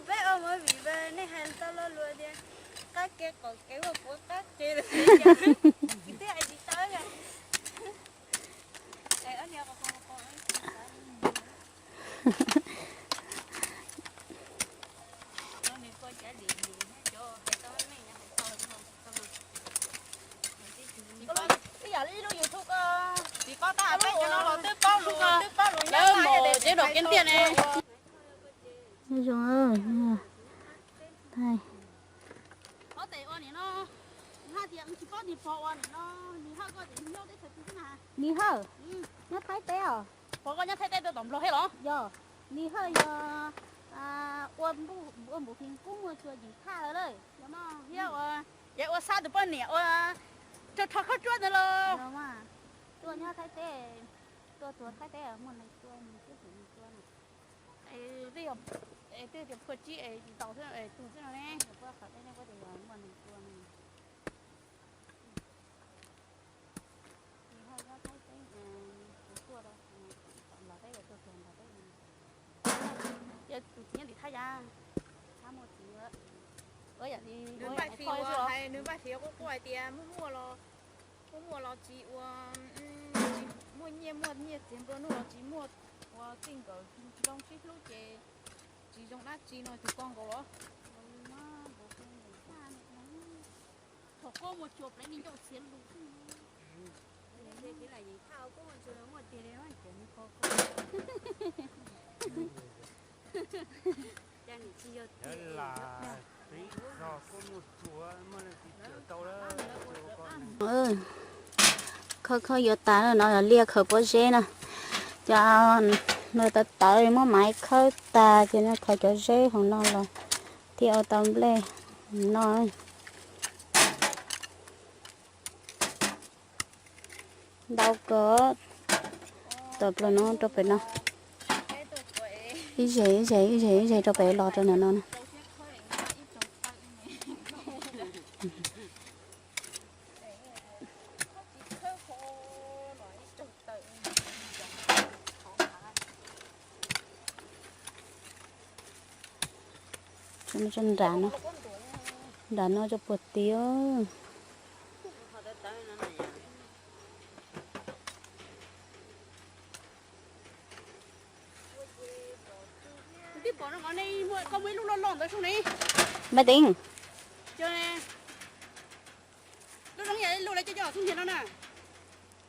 Peb ua movie, nej hais tau lo lus tias qab ke qaum kev ua puav qab ke, kuv twb hais tsis tau. Ib yam li ib lub YouTube ko, tsis paub tab peb cov no los twb paub lus, twb paub lus nyob lawm ces dom kiv tiag ne. Zoo, thaij. Ob tes ua nim no, hais tias tsis paub nis pog ua nim no, nis hawj koj ces nyob teb chaws twg xwb na? Nis hawj, nyob Thaib teb os. Pog koj nyob Thaib teb tuaj tom Nplog thiab los? Yog, nis hawj yog ua, ua npum phis kub muaj tsuas yim thaj lawm lawm. Thiab ua, ces ua xa tus poj niam ua rho rho khaub ruab ntawd los? Tuaj nyob Thaib teb, tuaj tuag Thaib teb muaj neeg tua, twb tus neeg tua na. Twb tias phua tsib es tsis tau xwb, tuag xwb no ne. Ces tus txiv nyob tim Thaj Yaj, txhob muaj txiv, ua yam li nws npaj fis, hais nws npaj fis quaj quaj hais tias muaj muaj los, muaj muaj los tsis ua, tsis muaj nyiaj, muaj nyiaj txiag nplua nuj los tsis muaj, ua txij nkawm tsis zoo sib hlub ces tsis zoo dab tsi no tus koj nkaus los. Thaum koj muaj tsuas pleev li ncauj txiav lus xwb. Khawb khawb yuav tas no, liaj khaws pob zeb na. Cov no tawv tawv muab maiv khawb tas ces no khaws cov zeb hauv no los thiaj ua tau nplej no. Ntau kawg. Tawm plaws no rau pem no. Ib zeg ib zeg ib zeg ib zeg rau pem los rau ntawm no na. Nram no, nram no cov puas tiv. Koj muaj ib lub loj loj ntawd sub ne. Maiv Teev. Lub zoo yam lub lawv coj coj xub ntiag no na.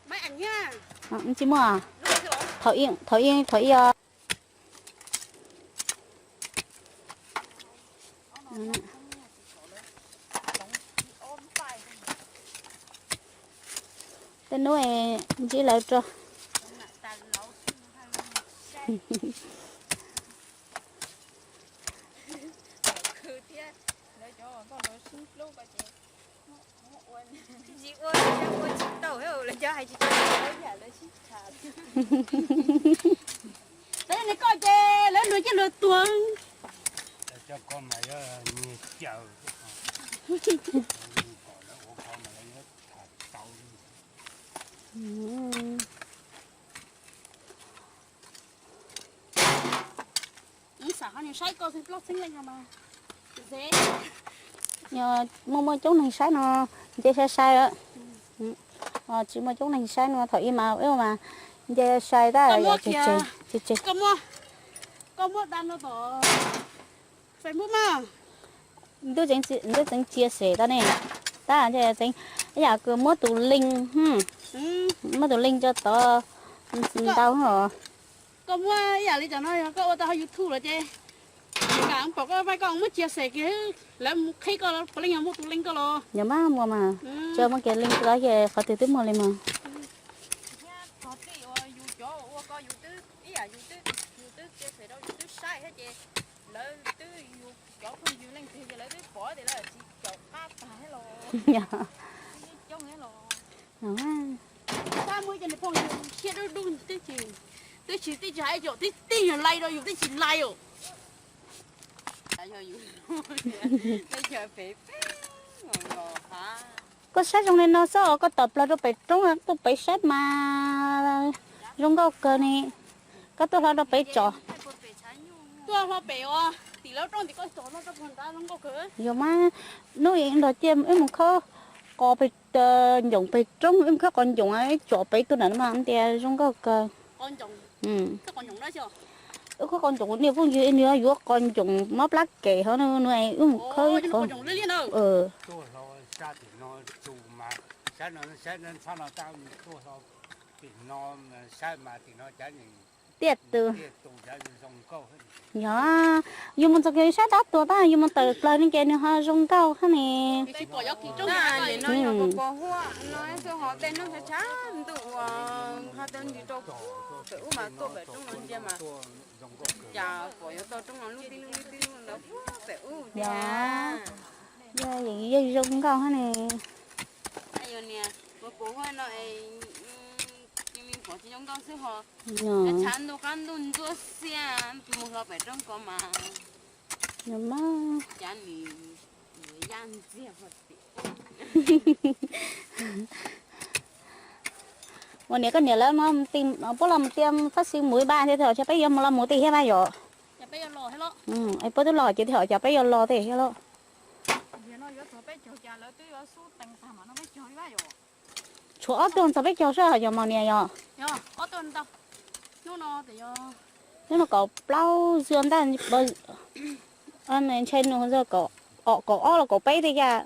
Maiv Eev thiab. Tsis muaj. Thaum ib, thaum ib os. Tej hnub ntsib lawv rau. Peb nws koj ces lawv luag coj luag tuag. Xam qhov nws saib koj xwb plaub txheeb leej no mas. Muaj muaj coob neeg saib no, nce sai sai. Tsis muaj coob neeg saib no thaum ib mas ib mas nce sai tab yom. Koj muab, koj muab da no tom Facebook mas. Ntuj txeev cia xem tau ne, tab txeev ib yam kws muab tus link, muab tus link rau tod ntau os. Koj muab ib yam li cov no yog koj ua tau hauv YouTube lawm ces, kam pom koj vaj koj muab cia xem kiag, lawv qhib koj puav leej yog muaj tus link koj los. Yog mas muaj mas, tsis muaj kiag link los ces qhov twg twb muaj li mas. Tab muaj cov niag phooj ywg siab dub dub twb tsis, twb tsis, twb tsis hais caum twb tib nyuag like rau yus twb tsis like os. Koj saib zoo li no xwb os, koj tom plaws rau pem roob tuaj pem saib mas zoo nkauj kawg ni. Koj tuaj hlo rau pem tso. Tuaj hlo pem os, tim lawv rooj tim koj tso hlo rau puag nrad zoo nkauj kawg. Yog mas, hnub ib nrog ciaj wb mus khawb qos pem, ncoos pem roob, wb mus khawb qos ncoos tso pem tuaj nram no mas tias zoo nkauj kawg. Wb khawb qos ncoos, niag phooj ywg nws yuav qos ncoos mob plab kem hov no, wb mus khawb ib qho. Tiaj tus. Yog, yus mus txog kiag sab dab tuag tab yus mus tawm plaws ne ces nws ho zoo nkauj hab ne. Yog, yog zoo nkauj hab ne. Ua niam koj niam lawv puab los mus tias fab xi mus ib npaj thiab, tsis peb yuav mus los mus tej thiab mas yom. Puab twb los ces thiaj hais cov peb yuav los tej thiab lauj. Tshuav ob tug txog peb caug seb yog mos niam yog. Hnub no kaum plaub xwb ntag, ntshai nws kaum ob los kaum peb tej yam.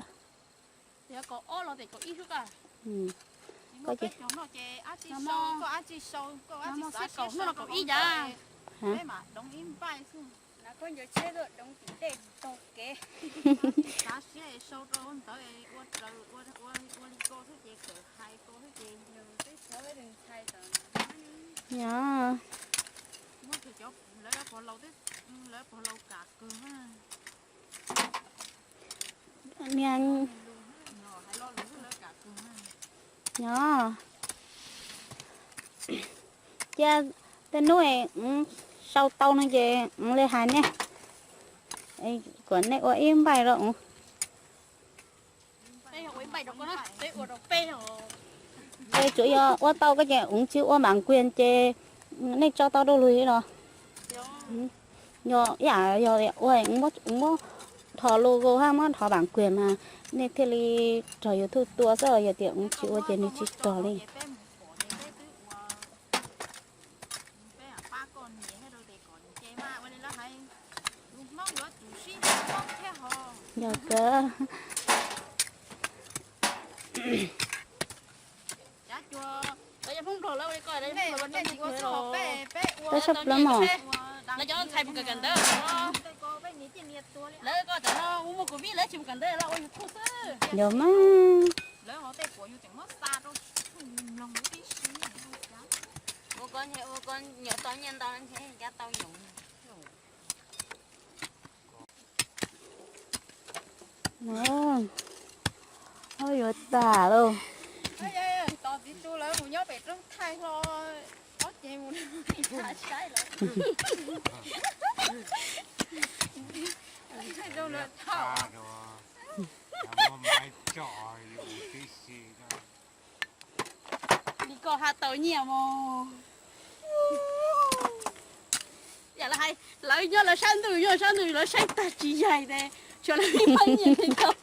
Yog. Niag, yog, cia tej hnub sau tau no ces li hais nej, kom nej ua ib npaij los. Tsuas yog ua tau koj ces ua, tsis ua bản quyền ces nej tso tau rau lwm los. Yog ib yam yog ua muab dhos logo hab muab dhos bản quyền mas nej thiaj li raug YouTube tua xwb, yog tias tsis ua ces nws tsis raug li. Yog kawg. Peb sab plaub mos. Yog mas. Yuav tas lauj. Li koj ha tau nyiaj mos. Yam li hais lawv nyob lawv sab ntuj, nyob sab ntuj lawv saib tag tsis yaig tes, tsuas lawv ib pab nyiaj li koj.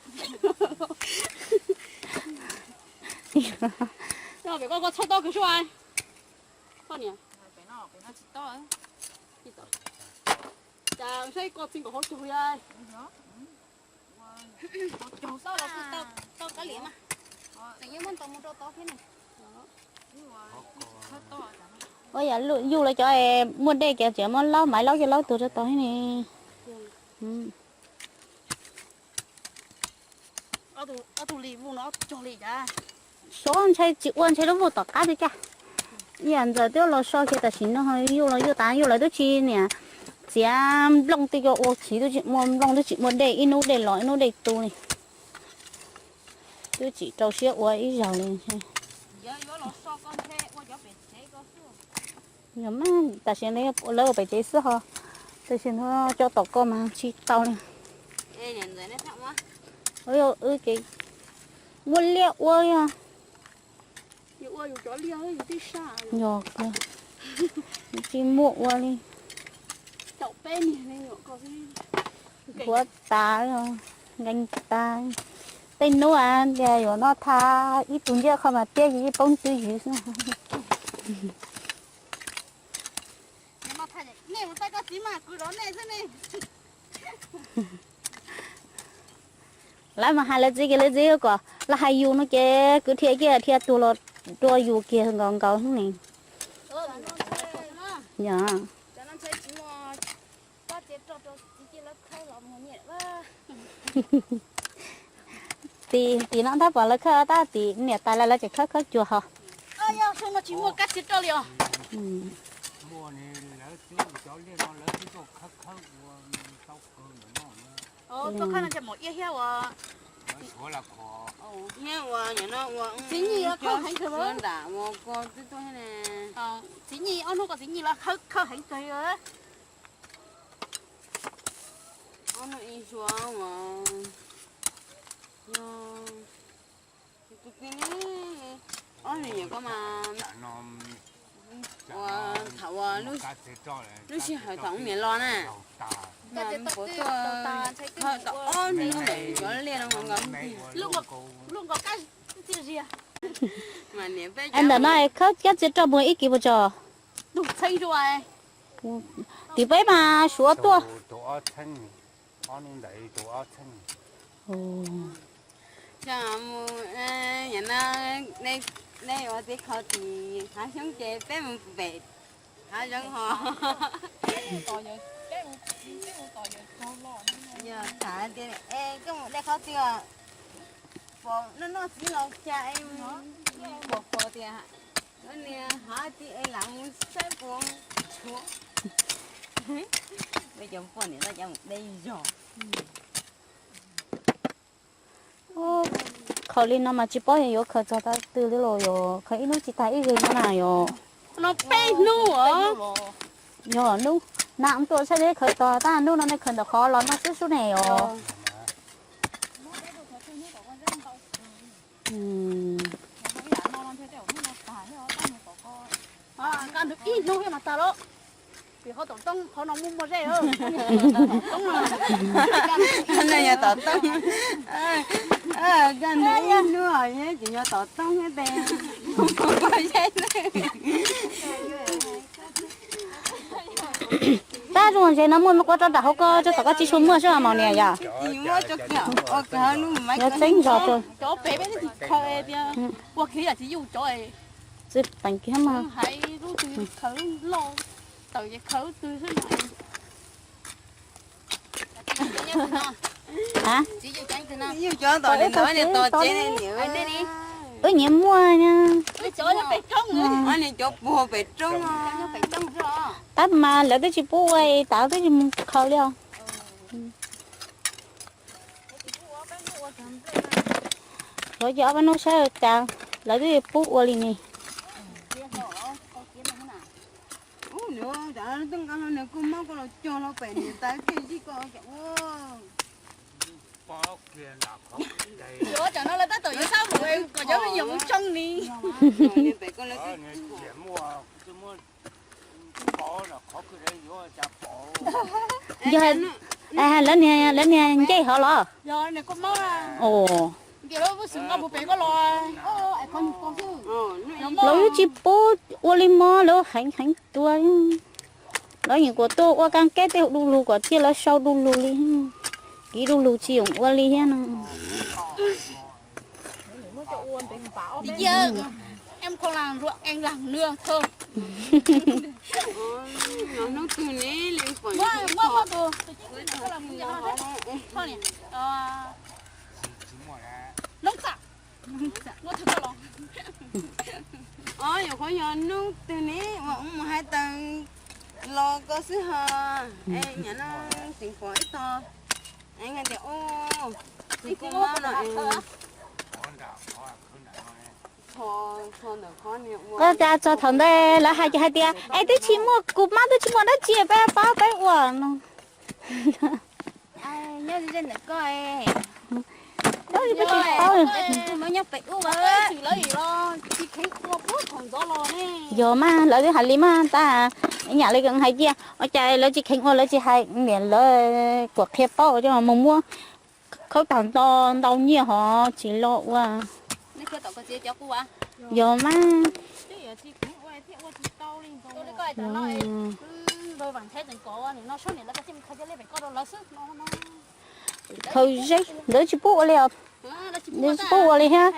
Pem koj koj txhob tob kws sub. Koj niam, cas saib koj txi nkaus hauv caug li. Ua yam yuj lawv cov muaj dej ces tseem muab laub maiv laub coj laub tuag rau tod thiab ne. Xyov ntshai tsis ua ntshai lub vuj tom qab twb caj. Ib yam ntxawm twb los so kiag tam sim no yuj los yuj tas yuj lawv twb tsis niam txiav nplooj twb cov ua chiv twb tsis muaj nplooj twb tsis muaj dej ib hnub dej los ib hnub dej tu li. Twb tsis rau siab ua ib zaug li. Yog mas tam sim lawv ua pem tsev xwb ho, tam sim no cov tom ko mas tsis tau li. Muab liaj ua. Yog kawg. Tsis muaj ua li. Huav tas, nkees tas. Tej hnub tias yuav noj thaj ib tug ncej qhov mas tiaj yeej poob twb ywv xwb. Lawv mas hais lawv txiv kiag, lawv txiv kom lawv hais yus no ces kwv dhia kiag dhia tuag los dua yus kiag nkaus nkaus hnub ni. Yog. Tim, tim no ntab pom lawv khawb tab tim niam tais lawv, lawv tseem khawb khawb cuag ho. Txiv Nyij, ob hnub ko Txiv Nyij los khawb khawb heev kawg li. Ob hnub ib suab uas yog tus twg ne, ob hnub nyuam ko mas ua thaum ua lub sij hawm thaum ub niam los na, mas puas tuaj khawb tau ob hnub ntawm cov liaj no nkaus. Ntawm no khawb kab txiav roj mus ib kis puas tso? Tim peb mas suav tuaj. Nej ua txiv kho tim hav xyoob ces peb mus pem hav zoov ho. Yog tham tias es koj mus dai qhov twg os? Pom noj noj txiv laus cas es pom pom tias lawv niag hav txiv es lam mus saib puas tshuav. Peb cov poj niam tab cov mus dai zog. Qhov li no mas tsis paub yuav khaws txog thaum twg li los yog khaws ib hnub tsis tag ib zaug no na yog. No peb hnub. Yog hnub na tuaj saib teb khaws txog tab hnub no nej khaws ntawm qhov los no xwb sub ne os. Ib hnub thiab mas tag lawm. Vim qhov tom toob qhov no muaj muaj zej. Tom toob no yog tom toob. Kaj ntug ib hnub ces yog tom toob thiab tes. Tab zoo ze no muaj me quav rau nram hauv ko, rau tom koj tsis tshua muaj xwb mas niam yom. Yog tseeb zog rau. Cov pem peb twb tsis khaws tias ua kiag yam tsis yuj cov. Txwv peem kiag mas. Hais lub twg khaws lub loj, tawm ces khaws lub twg xwb. Yus cov tom niam ntawd niam tos tsev ne niam. Wb nyiam muaj. Niam cov puag pem roob. Tab mas lawv twb tsis pub ua tas twb tsis mus khaws li os. Lawv ces ob peb hnub saib cas lawv twb pub ua li ne. Nws kuj mob koj los cog hlo pem niam tais kiag zij koj. Yuav cov no lawv tab tom yuav sab mus kom cov me nyuam mus tsoo ni. Yog lawv niag, lawv niag ncej hov los? Lawv twb tsis pub ua li mob, lawv heev heev tua. Lawv yeej kuas tuaj ua kab keb tej hauv du lug kom cia lawv sau du lug li. Kiv du lug tsis yoom ua li thiab no. Os, yog qhov yog hnub twg ne uas wb mus hais tawm los ko xwb ho. Es nyam no tseem pom ib tog hais tias, o, tus kua mob no. Koj cas txog thaum ntawd lawv hais ces hais tias es twb tsis muaj kua mob twb tsis muaj dab tsi peb paub peb ua no. Yog mas lawv twb hais li mas tas, ib yam li hais tias ua cas lawv tsis kheev ua, lawv tsis hais niam lawv kuam qhia paub coj mus muab khawb tag nto ntau nyiaj hov tsis los ua. Yog mas. Khaws zeb ntawd tsis pub ua li os. Tsis pub ua li thiab.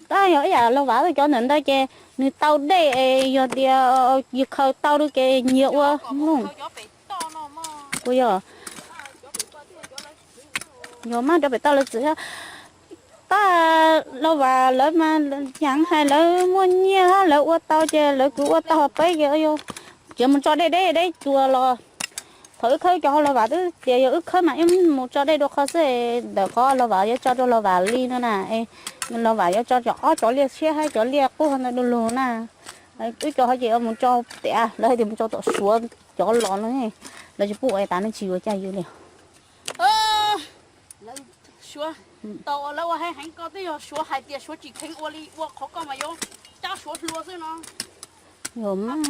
Tab yog ib yam Lauj Vam cov ntawm ntawd ces nws tau dej, yog tias yus khaws tau ces nyias ua. Kuj yog, yog mas rau pem toj lawv txwv. Tab Lauj Vam lawv mas yeej hais lawv muaj nyiaj lawv ua tau ces lawv kuj ua tau, ho peb ces tseem mus tso dej deb deb tuaj los. Thaum wb khawb cov hauv Lauj Vam twb tias yog wb khawb mas wb mus tso dej dua qhov xwb, ntawm qhov Lauj Vam yuav tso rau Lauj Vam li no na. Lauj Vam yuav tso cov ob cov liaj tshiab thiab cov liaj qub ntawd du lug na. Wb cov ho ces mus tso tias lawv hais tias mus tso tom Suav cov los no, lawv tsis pub ua tas ne, tsis yuav caj yus li. Suav, tau lawv ua heev heev koj twb yog Suav hais tias Suav tsis kheev ua li, ua qhov koj mas yuav cab Suav hlua xwb no. Yog mas.